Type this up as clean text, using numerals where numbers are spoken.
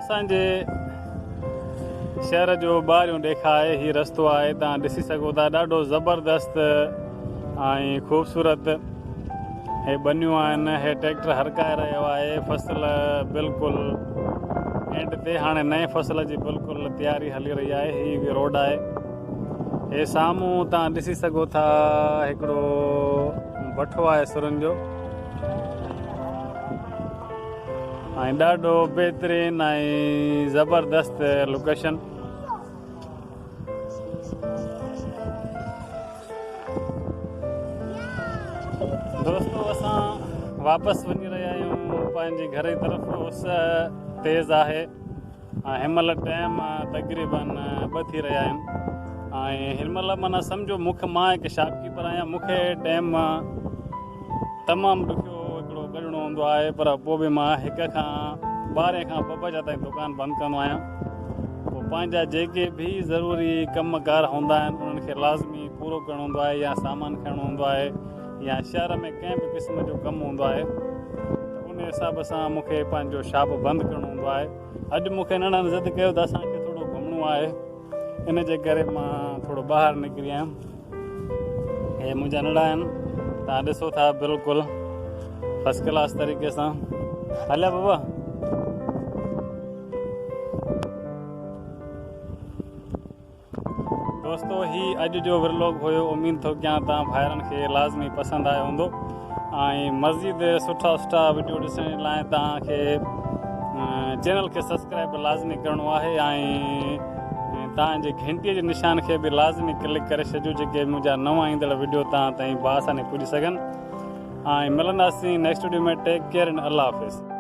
اسان جي شهر جو ٻاهريون ڏيکاء آهي هي رستو آهي توهان ڏسي سگهو ٿا ڏاڍو زبردست ۽ خوبصورت هي ٻنيون آهن هي ٽريڪٽر هرڪائي رهيو آهي فصل بلڪل اينڊ تي هاڻي نئين فصل جي بلڪل تياري هلي رهي آهي هي به روڊ آهي هي سامهون توهان ڏسي سگهو ٿا هڪڙو بٺو آهي سرن جو ۽ ڏاڍو بهترين ۽ زبردست لوڪيشن. دوستو اسان واپس وڃي رهيا آهيون پنهنجي گهر جي طرف اس تيز آهي ۽ هن مهل ٽائيم تقريبن ٻه ٿي رهيا آهن ۽ هن مهل معنيٰ سمجهو مون کي مان هڪ شاپ ڪيپر آهيان مون کي ٽائيم تمام ڏکيو هڪڙو ڪڍڻو هوندو آهي پر پوء به مان هڪ کان ٻارهين کان ٻه بجا تائين دڪان بند ڪندو آهيان پوء پنهنجا جيڪي به ضروري ڪم ڪار هوندا آهن انهن کي لازمي پورو ڪرڻو هوندو آهي يا سامان کڻڻو هوندو آهي يا شهر ۾ ڪنهن به قسم جو ڪم هوندو آهي ته ان حساب سان مون کي پنهنجو شاپ بند ڪرڻو هوندو آهي اڄ مون کي ننڍن ضد ڪيو ته اسان کي ٿورو گهمڻو آهي ان جي ڪري مان ٿورو ٻاهر نڪري آيم. هي منهنجا ننڍا آهن توهان ڏسو ٿا بلڪل فرسٽ ڪلاس طريقي سان هليا بابا دوستو هي اڄ جو ورلوگ هيو اميد ٿو ڪيان توهان ڀائرن کي لازمي پسند آيو هوندو ۽ مزيد سٺا سٺا وڊيو ڏسڻ لاء توهان کي چينل کي سبسڪرائب لازمي ڪرڻو آهي ۽ توهان جي گهنٽي جي نشان کي به لازمي ڪلڪ ڪري ڇڏجو جيڪي منهنجا نوان ايندڙ وڊيو توهان تائين باآساني پڄي سگهن ۽ ملنداسين نيڪسٽ وڊيو ۾ ٽيڪ ڪيئر الله حافظ.